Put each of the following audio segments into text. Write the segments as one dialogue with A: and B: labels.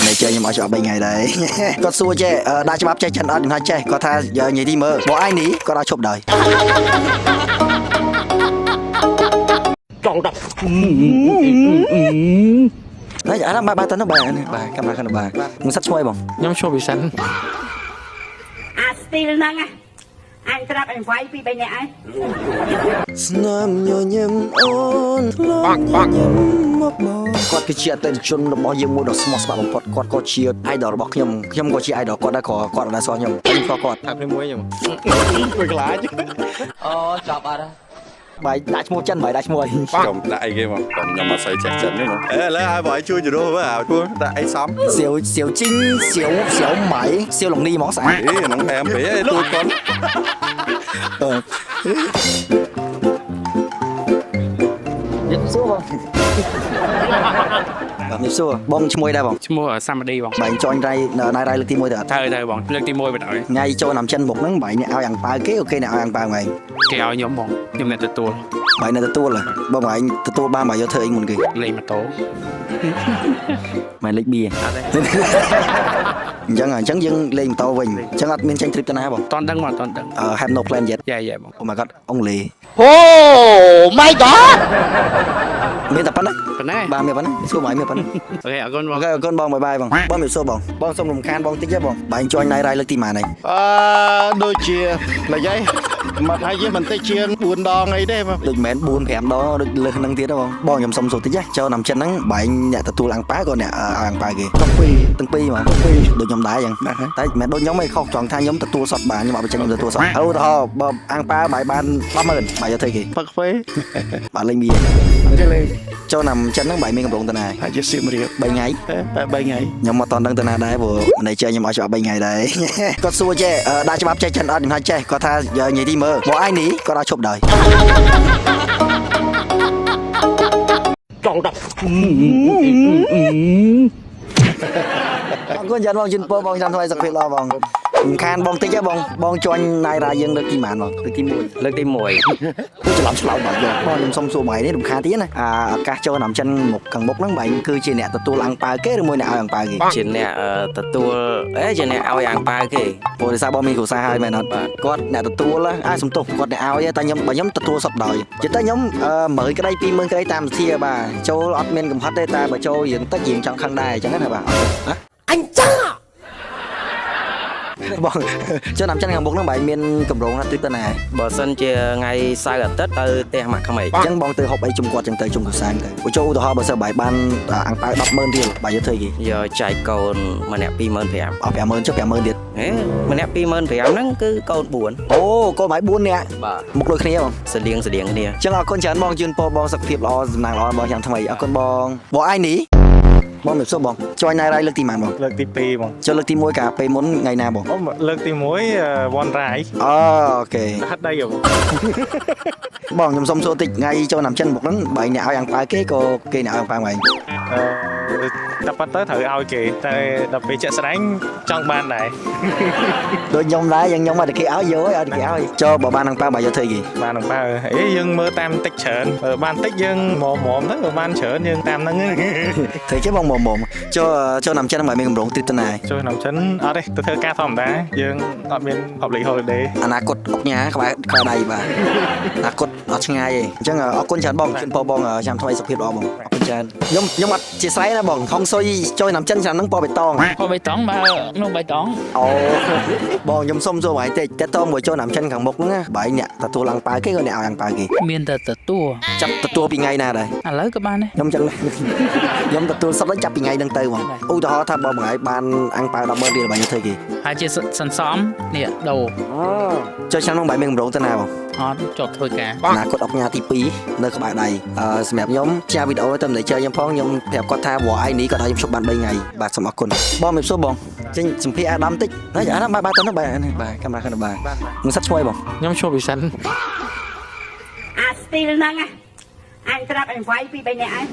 A: នៅចេះខ្ញុំឲ្យច្បាប់3ថ្ងៃដែរគាត់សួរចេះដាក់ច្បាប់ចេះចិនអត់ខ្ញុំថាចេះគាត់ថានិយាយទីមើលបងឯងនេះគាត់ឲ្យឈប់ដោយ
B: ចង់ដល់
A: ហើយអានោះបាយបាយទៅនោះបាយបាយកាមេរ៉ាខាងនោះបាយមិនសិតឈ្មោះអីបង
C: ខ្ញុំឈ្មោះវិសិន
D: អាស្ទីលហ្នឹងណាអញត្រាប់អញវាយពីរបីនាក់ហើយ
A: ស្នាមញញឹមអូនធ្លាប់ញញឹមមកបងគាត់គឺជាអតិថិជនរបស់យើងមួយដ៏ស្មោះស្ម័គ្របំផុតគាត់ក៏ជា idol របស់ខ្ញុំខ្ញុំក៏ជា idol គាត់ដែរក៏គាត់អត់ដែលស្គាល់ខ្ញុំខ្ញុំស្គាល់គាត់
C: ថាភ្លាមមួយខ្ញុំមួយខ្លាច
E: អូចប់អត់ហើយ
A: បាយដាក់ឈ្មោះចិនបាយដាក់ឈ្មោះអី
F: ខ្ញុំដាក់អីគេមកខ្ញុំអត់សូវចេះចិនទេមកអេឥឡូវឲ្យបងឲ្យជួយជំរុះមើលឲ្យជួយដាក់អីសម
A: សៀវសៀវជីងសៀវសៀវម៉ៃសៀវឡុងនីហ្មងស្អាត
F: អេហ្នឹងអែមពេកទូចគាត់
A: អឺសួរបងបាទមានសួរបងឈ្មោះអីដែរបង
C: ឈ្មោះសាមឌីបង
A: បាយចុញរៃណៃរៃលើកទី1ទៅអត់
C: ត្រូវត្រូវបងលើកទី1បណ្ដោយ
A: ថ្ងៃចូលឆ្នាំចិនមុខហ្នឹងបាយអ្នកឲ្យអាំងប៉ាវគេអូខេអ្នកឲ្យអាំងប៉ាវហ្នឹង
C: គេឲ្យខ្ញុំបងខ្ញុំអ្នកទទួល
A: បាយនៅទទួលហ៎បងឯងទទួលបានបាយយកធ្វើអីមុនគេ
C: លេងម៉ូតូ
A: មិនលេខបៀអញ្ចឹងអញ្ចឹងយើងលេងម៉ូតូវិញអញ្ចឹងអត់មានចេញ trip ទៅណាបង
C: តន់ដឹងបងតន់ដឹង
A: have no plan yet.
C: យ៉ាយ៉ាបង
A: Oh my god អង់គ្លេស
B: Oh my god.
A: មានតែប៉ុណ្ណា
C: ប៉ុណ្ណេះ
A: បាទមានប៉ុណ្ណាសួរបងឯងមានប៉ុណ្ណា
C: OK អរគុណបង
A: OK អរគុណបង bye bye បងបងមានសួរបងបងសុំរំខានបងតិចទេបងបាយជួយណៃរៃលើកទីម៉ានហើយ
G: អឺដូចជាលយាយមកហើយជាបន្តិចជាង4ដងអីទេបង
A: ដូចមិនមែន4 5ដងដូចលើសហ្នឹងទៀតទេបងបងខ្ញុំសុំសួរតិចណាចូលឆ្នាំចិនហ្នឹងបាយអ្នកទទួលអាំងប៉ាវក៏អ្នកឲ្យអាំងប៉ាវគេ
G: ទាំងពីរ
A: ទាំងពីរហ្មង
G: ទាំងពីរ
A: ដូចខ្ញុំដែរអញ្ចឹងតែមិនមែនដូចខ្ញុំទេខុសត្រង់ថាខ្ញុំទទួលសតបានខ្ញុំអត់បញ្ចេញខ្ញុំទទួលសតឧទាហរណ៍បើអាំងប៉ាវបាយបាន100,000បាយយកធ្វើគេ
G: ផឹកកាហ្វេ
A: បាទលេងបៀ
G: គេលេង
A: ចូលឆ្នាំចិនហ្នឹងបាយមានកម្រងទៅណា
G: ហើយជាសៀមរាប
A: 3ថ្ងៃ
G: តែ3ថ្ងៃ
A: ខ្ញុំមកតន់ដឹងទៅណាដែរព្រោះ manager ខ្ញុំឲ្យច្បាប់3ថ្ងៃដែរគាត់សួរចេះដាក់ច្បាប់ចេះចិនអត់ខ្ញុំថាចេះគាត់ថានិយាយទីមើលមកឯងនេះគាត់ឲ្យឈប់ដោយ
B: ចង់ដល់
A: អរគុណច្រើនបងជូនពរបងចាំថ្មីសុខភាពល្អបងមិនខានបងតិចទេបងបងជួញណៃរ៉ាយើងលើកទីម៉ានបងលើកទី1
E: លើកទី1
A: គូច្រឡំឆ្លោតបាទយកបងខ្ញុំសុំសួរមួយនេះរំខានទៀតណាអាឱកាសចូលឆ្នាំចិនមុខខាងមុខហ្នឹងបែងគឺជាអ្នកទទួលអាំងប៉ាវគេឬមួយអ្នកឲ្យអាំងប៉ាវគេ
E: ជាអ្នកទទួលអេជាអ្នកឲ្យអាំងប៉ាវគេ
A: ព្រោះដោយសារបងមានគ្រួសារហើយមែនអត់គាត់អ្នកទទួលអាសំទោសគាត់អ្នកឲ្យតែខ្ញុំបើខ្ញុំទទួលសពដោយជិះតែខ្ញុំ10000ក្តី20000ក្តីតាមសធាបាទចូលអត់មានកំហិតទេតែបើចូលរៀងតិចរៀងចង់ខឹងដែរអញ្ចឹងណាបាទហ៎
B: អញចា
A: បងចូលឆ្នាំចិនខាងមុខហ្នឹងបែងមានកម្រងណាទិទៅណា
E: បើសិនជាថ្ងៃសៅរ៍អាទិត្យទៅផ្ទះម៉ាក់ក្មេក
A: អញ្ចឹងបងទៅហូបអីជុំគាត់អញ្ចឹងទៅជុំគ្រួសារទៅបើចូលឧទាហរណ៍បើសិនបាយបានអាំងប៉ាវ100,000រៀលបាយយកធ្វើគេ
E: យកចែកកូនម្នាក់25000
A: អស់50000ចុះ50000ទៀត
E: ហេម្នាក់25000ហ្នឹងគឺកូន4
A: អូកូនបាយ4នាក់
E: បាទ
A: មុខដូចគ្នាបង
E: ស្លៀងស្លៀងគ្នា
A: ចឹងអរគុណច្រើនបងជូនពរបងសុខភាពល្អសំណាងល្អបងចាំថ្មីអរគុណបងបងឯងនេះបងមានសួរបងជួយណៃរៃលើកទីម៉ានបង
H: លើកទី2បង
A: ចូលលើកទី1កាលពេលមុនថ្ងៃណាបង
H: អូលើកទី1វ៉ាន់រ៉ៃ
A: អូ OK
H: ហាត់ដីហ៎បង
A: បងខ្ញុំសុំសួរតិចថ្ងៃចូលឆ្នាំចិនមុខហ្នឹងបើអ្នកឲ្យអាំងប៉ាវគេក៏គេអ្នកឲ្យអាំងប៉ាវឯង
H: អឺតែប៉ុន្តែត្រូវឲ្យគេតែដល់ពេលជាក់ស្ដែងចង់បានដែរ
A: ដូចខ្ញុំដែរយ៉ាងខ្ញុំអត់គេឲ្យយកឲ្យគេឲ្យចូលបើបានអាំងប៉ាវបើយកធ្វើគេ
H: បាននឹងបើអេយើងមើលតាមតិចច្រើនបើបានតិចយើងមុំមុំទៅបើបានច្រើនយើងតាមហ្នឹង
A: ធ្វើគេបងមុំមុំចូលចូលឆ្នាំចិនហ្នឹងបើមានកម្រងទ្រីបទៅណា
H: ចូលឆ្នាំចិនអត់ទេទៅធ្វើការធម្មតាយើងអត់មាន public holiday
A: អនាគតអុកញ៉ាក្បែរក្បែរដៃបាទអនាគតអត់ឆ្ងាយទេអញ្ចឹងអរគុណច្រើនបងជូនពរបងចាំថ្មីសុខភាពល្អបងអរគុណច្រើនខ្ញុំខ្ញុំអត់ជាស្រ័យណាបងហុងស៊ុយចូលឆ្នាំចិនឆ្នាំហ្នឹងពណ៌បៃតង
I: ពណ៌បៃតងបើនោះបៃតង
A: អូបងខ្ញុំសុំសួរបងឯងតិចតើតមួយចូលឆ្នាំចិនខាងមុខហ្នឹងណាបើឯងអ្នកទទួលអាំងប៉ាវគេក៏អ្នកឲ្យអាំងប៉ាវគេ
I: មានតែទទួល
A: ចាប់ទទួលពីថ្ងៃណាដែរ
I: ឥឡូវក៏បានដែរ
A: ខ្ញុំចឹងដែរខ្ញុំទទួលសុទ្ធចាប់ពីថ្ងៃហ្នឹងទៅហ្មងឧទាហរណ៍ថាបើមួយថ្ងៃបានអាំងប៉ាវ100,000រៀលបើខ្ញុំធ្វើគេ
I: ហើយជាសន្សំនេះដូរ
A: ចូលឆ្នាំហ្នឹងបើមានកម្រងទៅណាបង
I: អត់ជាប់ធ្វើការ
A: អនាគតអុកញ៉ាទី2នៅក្បែរដៃអឺសម្រាប់ខ្ញុំផ្ញើវីដេអូទៅ manager ខ្ញុំផងខ្ញុំប្រាប់គាត់ថាវ៉ឯងនេះគាត់ឲ្យខ្ញុំជប់បាន3ថ្ងៃបាទសូមអរគុណបងមានសួរបងចេញសម្ភារអាដាមតិចណាអាដាមបាយបាយទៅនោះបាយបាយកាមេរ៉ាខាងនោះបាយមិនសិតឈ្មោះអីបង
C: ខ្ញុំឈ្មោះវិសិន
D: អាស្ទីលហ្នឹងណា អញត្រាប់អញវាយពីរបីនាក់ហើយ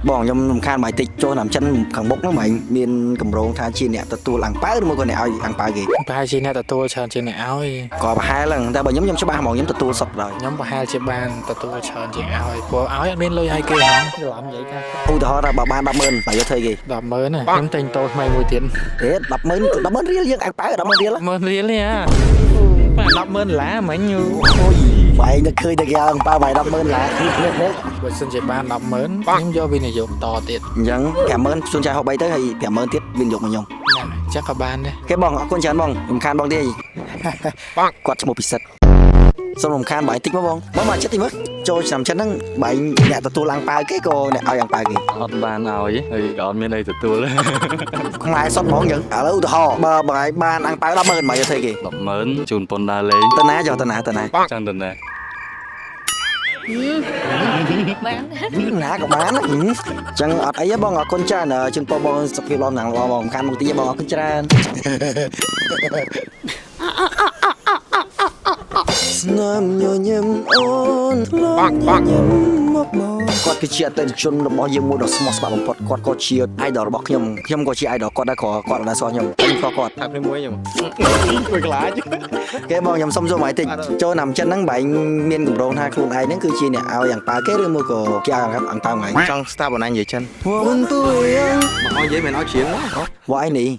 A: បងខ្ញុំរំខានបាយតិចចូលឆ្នាំចិនខាងមុខហ្នឹងបែងមានកម្រងថាជាអ្នកទទួលអាំងប៉ាវឬមួយក៏អ្នកឲ្យអាំងប៉ាវគេ
H: ប្រហែលជាអ្នកទទួលច្រើនជាងអ្នកឲ្យ
A: ក៏ប្រហែលហ្នឹងតែបើខ្ញុំខ្ញុំច្បាស់ហ្មងខ្ញុំទទួលសុទ្ធដល់
H: ខ្ញុំប្រហែលជាបានទទួលច្រើនជាងឲ្យព្រោះឲ្យអត់មានលុយឲ្យគេហងច្រឡំនិយាយថា
A: ឧទាហរណ៍ថាបើបាន100,000បើយកធ្វើគេ
H: 100,000ណាខ្ញុំទិញតូថ្មីមួយទៀត
A: ទេ100,000 100,000រៀលយើងអាំងប៉ាវ100,000រៀល
H: 100,000រៀលនេះអាបាទ100,000ដុល្លារមិញ
A: អូយបែងទៅឃើញតែគេឲ្យអាំងប៉ាវបែង100,000ដុល្លារ
H: បើសិនជាបាន100,000ខ្ញុំយកវិនិយោគតទៀត
A: អញ្ចឹង50,000ជួនចាយហូប3ទៅហើយ50,000ទៀតវិនិយោគមកខ្ញុំ
H: ណាចឹងក៏បានដែរ
A: គេបងអរគុណច្រើនបងរំខានបងទេបងគាត់ឈ្មោះពិសិដ្ឋសូមរំខានបាយតិចមកបងបងមកចិត្តតិចមើលចូលឆ្នាំចិនហ្នឹងបែងអ្នកទទួលអាំងប៉ាវគេក៏អ្នកឲ្យអាំងប៉ាវគេ
C: អត់បានឲ្យហើយក៏អត់មានអីទទួល
A: ខ្មែរសុទ្ធហ្មងយើងឥឡូវឧទាហរណ៍បើបងឯងបានអាំងប៉ាវ100,000មកយកធ្វើគេ
C: 100,000ជូនប៉ុនដើរលេង
A: ទៅណាចុះទៅណាទៅណា
C: ចង់ទៅណា
A: ណាក៏បានអញ្ចឹងអត់អីទេបងអរគុណច្រើនជូនពរបងសុខភាពល្អណាស់ល្អបងខានមកទីបងអរគុណច្រើនស្នាមញញឹមអូនធ្លាប់ញញឹមមកបងគាត់គឺជាអតិថិជនរបស់យើងមួយដ៏ស្មោះស្ម័គ្របំផុតគាត់ក៏ជា idol របស់ខ្ញុំខ្ញុំក៏ជា idol គាត់ដែរក៏គាត់អត់ដែរស្គាល់ខ្ញុំខ្ញុំស្គាល់គាត់
H: ថាព្រាមួយខ្ញុំ
G: មួយខ្លាច
A: គេបងខ្ញុំសុំសួរមកតិចចូលឆ្នាំចិនហ្នឹងបែងមានកម្រងថាខ្លួនឯងហ្នឹងគឺជាអ្នកឲ្យអាំងប៉ាវគេឬមួយក៏គេឲ្យអាំងប៉ាវថ្ងៃ
G: ចង់ស្ដាប់អូនឯងនិយាយចិន
A: 我们不一样
G: មកឲ្យនិយាយមិនឲ្យជ្រៀងមក
A: វ៉ៃនេះ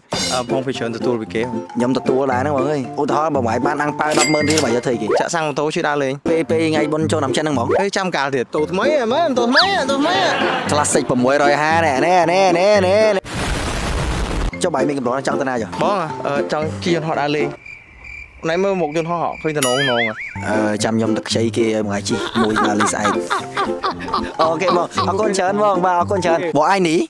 G: ផងពីច្រើនទទួលពីគេ
A: ខ្ញុំទទួលដែរហ្នឹងបងអើយឧទាហរណ៍បើបងឯងបានអាំងប៉ាវ100,000រៀលបើយកធ្វើគេ
G: ចាក់សាំងម៉ូតូជួយដើរលេង
A: ពេលពេលថ្ងៃបុណ្យចូលឆ្នាំចិនហ្នឹងហ្មង
G: ហើយចាំកាលទៀតតូថ្មីហ៎មែនតូថ្មីតូថ្មី
A: Classic 650ណែណែណែណែណែចុះបាយមានកម្រងចង់ទៅណាចុះ
G: បងចង់ជិះយន្តហោះដើរលេងណៃមើលមុខយន្តហោះឃើញតំណងនង
A: អឺចាំខ្ញុំទៅខ្ចីគេឲ្យមួយថ្ងៃជិះមួយដើរលេងស្អែកអូខេបងអរគុណច្រើនបងបាទអរគុណច្រើនបងឯងនេះ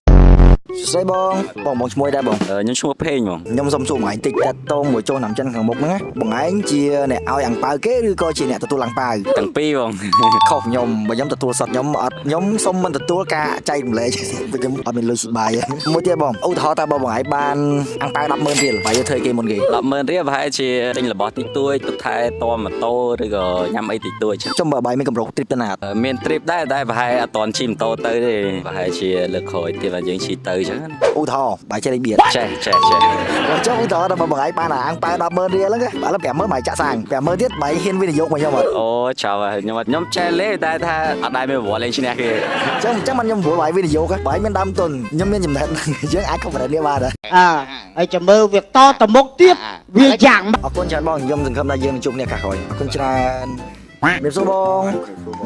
A: ស្រីបងបងបងឈ្មោះដែរបង
E: ខ្ញុំឈ្មោះភេងហ្មង
A: ខ្ញុំសុំសួរបងឯងតិចតាក់តងមួយចូលឆ្នាំចិនខាងមុខហ្នឹងណាបងឯងជាអ្នកឲ្យអាំងប៉ាវគេឬក៏ជាអ្នកទទួលអាំងប៉ាវ
E: ទាំងពីរបង
A: ខុសខ្ញុំបើខ្ញុំទទួលសតខ្ញុំអត់ខ្ញុំសុំមិនទទួលការចែករំលែកព្រោះខ្ញុំអត់មានលុយស៊ីបាយមួយទៀតបងឧទាហរណ៍ថាបើបងឯងបានអាំងប៉ាវ100,000រៀលបើយកធ្វើគេមុនគេ
E: 100,000រៀលប្រហែលជាទិញរបស់តិចតួចទុកថែទាំម៉ូតូឬក៏ញ៉ាំអីតិចតួចចឹង
A: ចុះបើបាយមានកម្រោង trip ទៅណាអត់
E: មាន trip ដែរតែប្រហែលអត់តន់ជិះម៉ូតូទៅទេប្រហែលជាលើកក្រោយទៀតបើយើងជិះទៅចឹងណា
A: ឧទាហរណ៍បាយចេះលេងបៀត
E: ចេះចេះចេះ
A: ចុះឧទាហរណ៍ថាបើបងឯងបានអាំងប៉ាវ100,000រៀលហ្នឹងឥឡូវ50,000បាយចាក់សាំង50,000ទៀតបាយហ៊ានវិនិយោគមកខ្ញុំអត់
E: អូចោលហើយខ្ញុំអត់ខ្ញុំចេះលេងតែថាអត់ដែរមានប្រវត្តិលេងឈ្នះគេ
A: ចឹងចឹងមិនខ្ញុំព្រោះបាយវិនិយោគបាយមានដើមទុនខ្ញុំមានចំណេះដឹងយើងអាចខំប្រនេះបានដែរ
B: អើហើយចាំមើលវាតទៅមុខទៀតវាយ៉ាង
A: អរគុណច្រើនបងខ្ញុំសង្ឃឹមថាយើងនឹងជួបគ្នាឱកាសក្រោយអរគុណច្រើនជំរាបសួរបង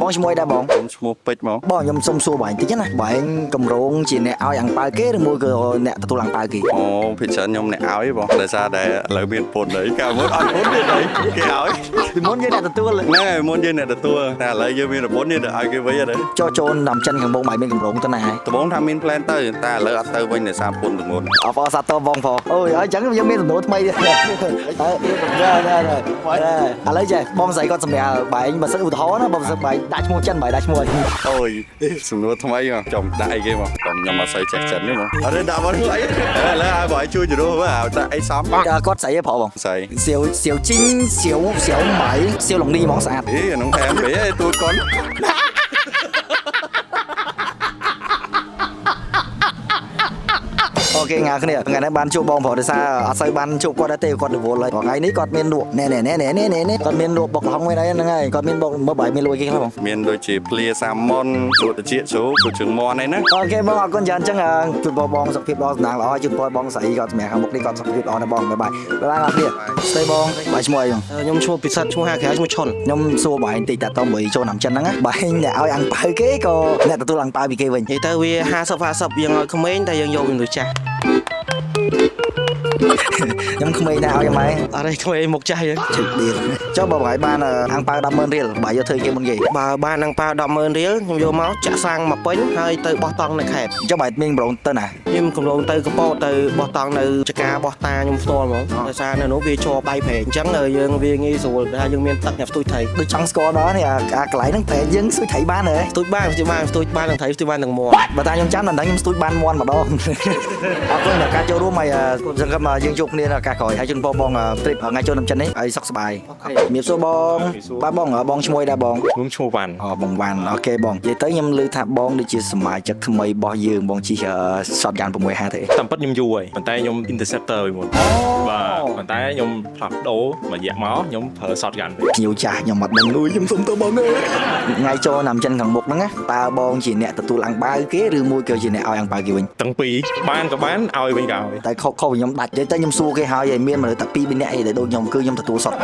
A: បងឈ្មោះអីដែរបង
F: ខ្ញុំឈ្មោះពេជ្រមក
A: បងខ្ញុំសុំសួរបងតិចណាបងកម្រងជាអ្នកឲ្យអាំងប៉ាវគេឬមួយក៏អ្នកទទួលអាំងប៉ាវគេ
F: អូភាគច្រើនខ្ញុំអ្នកឲ្យបងដោយសារតែឥឡូវមានពន្ធអីកាលមុនអត់ពន្ធទេអីគេឲ្យ
A: ពីមុនយើងអ្នកទទួល
F: ហ្នឹងហើយមុនយើងអ្នកទទួលតែឥឡូវយើងមានប្រពន្ធយើងទៅឲ្យគេវិញហើយ
A: ចោចូលឆ្នាំចិនខាងបងបាយមានកម្រងទៅណាហើយ
F: ដំបូងថាមាន plan ទៅតែឥឡូវអត់ទៅវិញដោយសារពន្ធទម្ងន់
A: អបអរសាទរបងផងអូយអញ្ចឹងយើងមានសំណួរថ្មីទៀតអឺឥឡូវចេះបងស្រីគាត់សម្រាប់បែងបើសិនឧទាហរណ៍ណាបើសិនបែងដាក់ឈ្មោះចិនបែងដាក់ឈ្មោះអី
F: អូយសំណួរថ្មីមកចំដាក់អីគេមកខ្ញុំខ្ញុំអត់សូវចេះចិនទេមកអត់ទេដាក់មកអីឥឡូវឲ្យបងឲ្យជួយជ្រុះមើលឲ្យដាក់អីសម
A: គាត់ស្រីឯងប្រុសបង
F: ស្អី
A: សៀវសៀវជីងសៀវសៀវម៉ៃសៀវឡុងនីហ្មងស្អាត
F: អីអានោះអែមពេកឯងទួយកុន
A: អូខេងាគ្នាថ្ងៃនេះបានជួបបងប្រុសដោយសារអត់សូវបានជួបគាត់ដែរទេគាត់រវល់ហើយថ្ងៃនេះគាត់មានលក់ណែណែណែណែណែណែគាត់មានលក់បុកល្ហុងមានអីហ្នឹងហើយគាត់មានបុកមើលបាយមានលក់អីគេខ្លះបង
F: មានដូចជាភ្លាសាម៉ុនជក់ត្រចៀកជ្រូកជក់ជើងមាន់អីណា
A: អូខេបងអរគុណច្រើនអញ្ចឹងជូនពរបងសុខភាពល្អសំណាងល្អជូនពរបងស្រីគាត់សម្រាប់ខាងមុខនេះគាត់សុខភាពល្អណាស់បងបាយបាយបាយអរគ្នាស្ដីបងបាយឈ្មោះអីបង
G: ខ្ញុំឈ្មោះពិសិដ្ឋឈ្មោះហាក្រៅឈ្មោះឈុន
A: ខ្ញុំសួរបងតិចតាតមួយចូលឆ្នាំចិនហ្នឹងណាបងអ្នកឲ្យអាំងប៉ាវគេក៏អ្នកទទួលអាំងប៉ាវពីគេវិញ
G: និយាយទៅវា50 50យើងឲ្យក្មេងតែយើងយកមនុស្សចាស់
A: ខ្ញុំក្មេងដែរឲ្យយ៉ាងម៉េច
G: អត់ទេក្មេងមុខចាស់យើង
A: ជិះឌៀលចុះបើបងឲ្យបានអាំងប៉ាវ100,000រៀលបើយកធ្វើគេមុនគេ
G: បើបានអាំងប៉ាវ100,000រៀលខ្ញុំយកមកចាក់សាំងមកពេញហើយទៅបោះតង់នៅខេត្ត
A: ចុះបើមានប្រងទៅណា
G: ខ្ញុំកំឡុងទៅកពតទៅបោះតង់នៅចកាបោះតាខ្ញុំផ្ទាល់ហ្មងដោយសារនៅនោះវាជាប់ដៃព្រែកអញ្ចឹងយើងវាងាយស្រួលថាយើងមានទឹកអ្នកស្ទូចត្រី
A: ដូចចង់ស្គាល់ដល់នេះអាកន្លែងហ្នឹងប្រែកយើងស្ទូចត្រីបានហ៎
G: ស្ទូចបានស្ទូចបានស្ទូចបានទាំងត្រីស្ទូចបានទាំងមាន់
A: បើតាខ្ញុំចាំដល់ខ្ញុំស្ទូចបានមាន់ម្ដងអរគុណអ្នក ការចូលរួមហើយសង្ឃឹមយើងជួបគ្នានៅឱកាសក្រោយហើយជូនពរបង trip ថ្ងៃចូលឆ្នាំចិននេះឲ្យសុខសប្បាយជំរាបសួរបងបាទបងបងឈ្មោះអីដែរបង
H: ខ្ញុំឈ្មោះវ៉ាន់
A: អូបងវ៉ាន់ OK បងនិយាយទៅខ្ញុំឮថាបងដូចជាសមាជិកថ្មីរបស់យើងបងជិះ shotgun 650ទេ
H: តាមពិតខ្ញុំយូរហើយប៉ុន្តែខ្ញុំ interceptor ពីមុនបាទប៉ុន្តែខ្ញុំផ្លាស់ប្ដូរមួយរយៈមកខ្ញុំប្រើ shotgun វិញ
A: ភ្ញៀវចាស់ខ្ញុំអត់ដឹងអុយខ្ញុំសុំទៅបងអើយថ្ងៃចូលឆ្នាំចិនខាងមុខហ្នឹងណាតើបងជាអ្នកទទួលអាំងបាវគេឬមួយក៏ជាអ្នកឲ្យអាំងបាវគេវិញ
H: ទាំងពីរបានក៏បានឲ្យវិញក៏ឲ្យ
A: តែខុសខុសពីខ្ញុំដាច់និយាយទៅខ្ញុំសួរគេហើយហើយមានមនុស្សតែ2 3នាក់អីដែលដូចខ្ញុំគឺខ្ញុំទទួលសុទ្ធ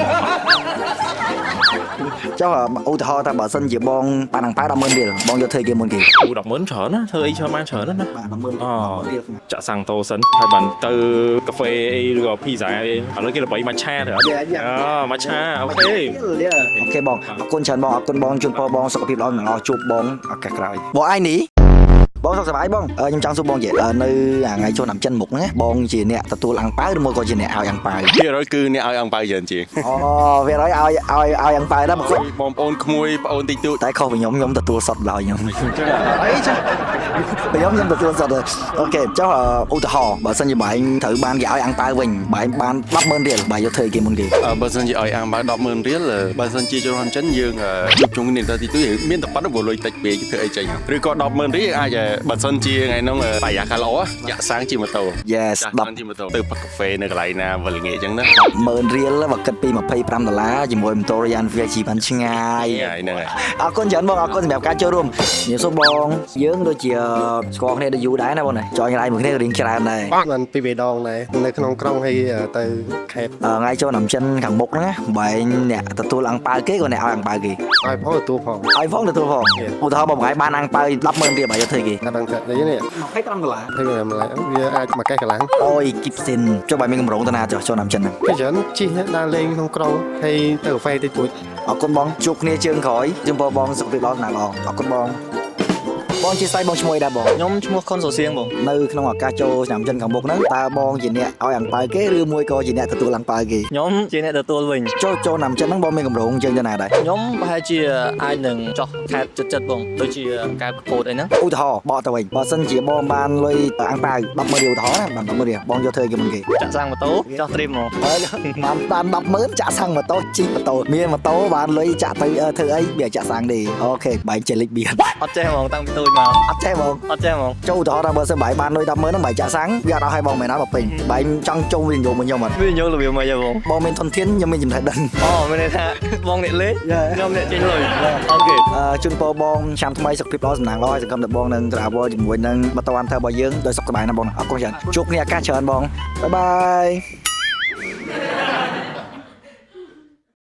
A: ចុះឧទាហរណ៍ថាបើសិនជាបងបានអាំងប៉ាវ100,000រៀលបងយកធ្វើគេមុនគេ
H: អូ100,000ច្រើនណាធ្វើអីច្រើនបានច្រើនណាស់ណា
A: បាទ100,000
H: អូ
A: រៀល
H: ចាក់សាំងតូសិនហើយបានទៅកាហ្វេអីឬក៏ភីហ្សាអីឥឡូវគេល្បីម៉ាឆាទៅអត់អូម៉ាឆា OK
A: OK បងអរគុណច្រើនបងអរគុណបងជូនពរបងសុខភាពល្អនិងល្អជួបបងឱកាសក្រោយបងឯងនេះបងសុខសប្បាយបងខ្ញុំចង់សួរបងនិយាយនៅថ្ងៃចូលឆ្នាំចិនមុខហ្នឹងបងជាអ្នកទទួលអាំងប៉ាវឬមួយក៏ជាអ្នកឲ្យអាំងប៉ាវ
F: ភាគរយគឺអ្នកឲ្យអង្គប៉ៅច្រើនជាង
A: អូវារយឲ្យឲ្យឲ្យអាំងប៉ាវដែរមកគាត់
F: បងប្អូនក្មួយប្អូនតិចតួច
A: តែខុសពីខ្ញុំខ្ញុំទទួលសុទ្ធឡើយខ្ញុំអីចាខ្ញុំខ្ញុំទទួលសុទ្ធ OK ចុះឧទាហរណ៍បើសិនជាបងឯងត្រូវបានគេឲ្យអាំងប៉ាវវិញបងឯងបាន100,000រៀលបងយកធ្វើគេមុនគេ
F: បើសិនជាឲ្យអាំងបើ100,000រៀលបើសិនជាចូលឆ្នាំចិនយើងជួបជុំគ្នាទៅតិចតួចមានតែប៉ុណ្្នឹងព្រោះលុយតិចពេកធ្វើអីចេញឬក៏100,000រៀលអាចបើសិនជាថ្ងៃហ្នឹងបរិយាកាសល្អចាក់សាំងជិះម៉ូតូ
A: Yes
F: ចាក់សាំងជិះម៉ូតូទៅផឹកកាហ្វេនៅកន្លែងណាវល់ងាកអញ្ចឹងណា
A: 100,000រៀលបើគិតពី25ដុល្លារជាមួយម៉ូតូ Rian VG បានឆ្ងាយ
F: ហ្នឹងហើយ
A: អរគុណច្រើនបងអរគុណសម្រាប់ការចូលរួមជំរាបសួរបងយើងដូចជាស្គាល់គ្នាដូចយូរដែរណាបងណាចอยកន្លែងមួយគ្នារៀងច្រើនដែរ
J: បានពីរបីដងដែរនៅក្នុងក្រុងហើយទៅខេត្ត
A: ថ្ងៃចូលឆ្នាំចិនខាងមុខហ្នឹងណាបែងអ្នកទទួលអាំងប៉ាវគេក៏អ្នកឲ្យអាំងប៉ាវគេ
J: ឲ្យផងទទួលផង
A: ឲ្យផងទទួលផងឧទាហរណ៍បងថ្ងៃបានអាំងប៉ាវ100,000រៀលបើយកធ្វើគេ
J: តែដឹងតែនេះ
A: 25ដុល្លារ
J: ធ្វើម្ល៉េះវាអាចមកកេះកម្លាំង
A: អូយគីបស៊ីនចុះបើមានកម្រងទៅណាចុះចូលឆ្នាំចិនហ្នឹង
J: គេច្រើនជិះដើរលេងក្នុងក្រុងហើយទៅកាហ្វេតិចតួច
A: អរគុណបងជួបគ្នាជើងក្រោយជូនពរបងសុខភាពល្អណាស់ល្អអរគុណបងបងជាស្័យបងឈ្មោះអីដែរបង
E: ខ្ញុំឈ្មោះខុនសូសៀងបង
A: នៅក្នុងឱកាសចូលឆ្នាំចិនខាងមុខហ្នឹងតើបងជាអ្នកឲ្យអាំងប៉ាវគេឬមួយក៏ជាអ្នកទទួលអាំងប៉ាវគេ
E: ខ្ញុំជាអ្នកទទួលវិញ
A: ចូលចូលឆ្នាំចិនហ្នឹងបងមានកម្រងជើងទៅណាដែរ
E: ខ្ញុំប្រហែលជាអាចនឹងចោះខេត្តចិត្តចិត្តបងដូចជាកែបកពតអីហ្នឹង
A: ឧទាហរណ៍បកទៅវិញបើសិនជាបងបានលុយអាំងប៉ាវ100,000រៀលឧទាហរណ៍ណាបាន100,000រៀលបងយកធ្វើគេមុនគេ
E: ចាក់សាំងម៉ូតូចោះ trip ហ្មង
A: ហើយបានបាន100,000ចាក់សាំងម៉ូតូជិះម៉ូតូមានម៉ូតូបានលុយចាក់ទៅធ្វើអីវាចាក់សាំងទេ OK បែងចេះលេខបៀន
E: អត់ចេះហ្មងតាំងពីតូចមក
A: អត់ចេះហ្មង
E: អត់ចេះហ្មង
A: ចូលឧទាហរណ៍ថាបើសិនបែងបានលុយ100,000ហ្នឹងបែងចាក់សាំងវាអត់អស់ឲ្យបងមែនអត់មកពេញបែងចង់ចូលវិនិយោគមួយខ្ញុំអត់
E: វាញយរបៀបម៉េចហ៎បង
A: បងមានធនធានខ្ញុំមានចំណេះដឹង
E: អូមានន័យថាបងអ្នកលេងខ្ញុំអ្នកចេញលុយ OK
A: ជូនពរបងឆ្នាំថ្មីសុខភាពល្អសំណាងល្អហើយសង្ឃឹមថាបងនឹង travel ជាមួយនឹងម៉ូតូ Hunter របស់យើងដោយសុខសប្បាយណាបងអរគុណច្រើនជួបគ្នាឱកាសច្រើនបង bye bye.